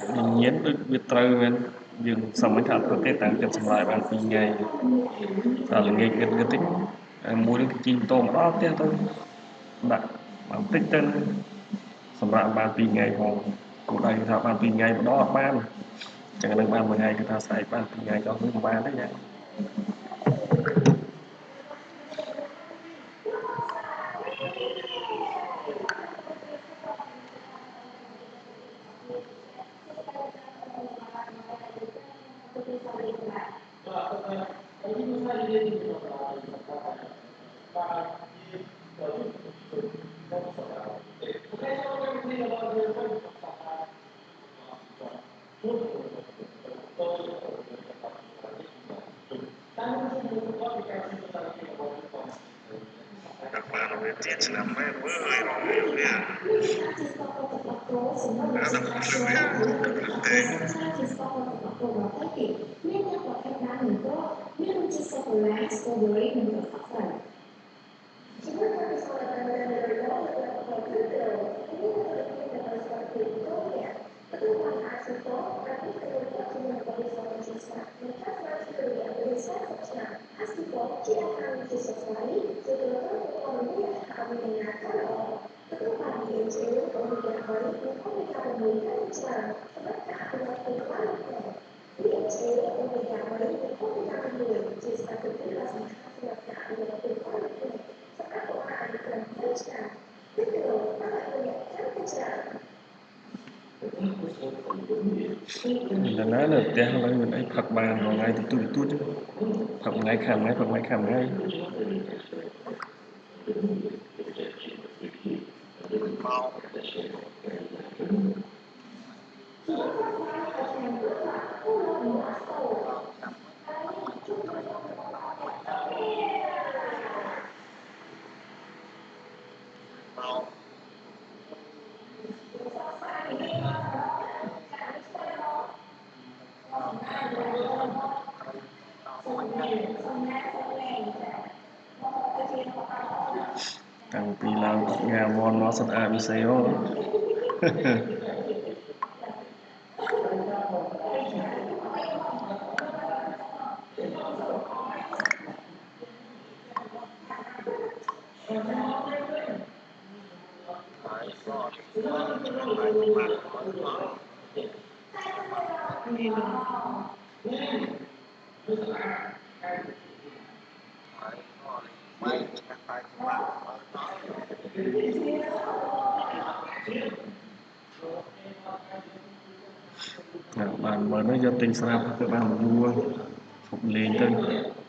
Ninh nyienz duqv mbuo drei mienh, yiem sang maiv taux deix dangx jienv ชำระ ban bing nyei. Aa, la'ngeic ga'dingc, mbuo ninh jing dongh orv deix dongh mv baac mangc deix daaih ชำระ ban bing nyei hngongx. Gox daaih taux ban bing nyei mbuo nor ban, jangx ninh ban mbuo nyei ga'naaiv sai ban bing nyei gauh hungh ban deix nyei. Ninh naaiv naaiv deix hnangv naaiv mienh aengx ผักหวาน nor, nqaai duqv duqv duqv, ผัก nqaai khamv nqaai, ผัก nqaai khamv nqaai. Dangh bih laangz ngaa muonz nor, sanh aqc mv seix oc. Aa, mbuo naaiv yiem dingh sra baac ga'naaiv mbuo hopv lengh daaih.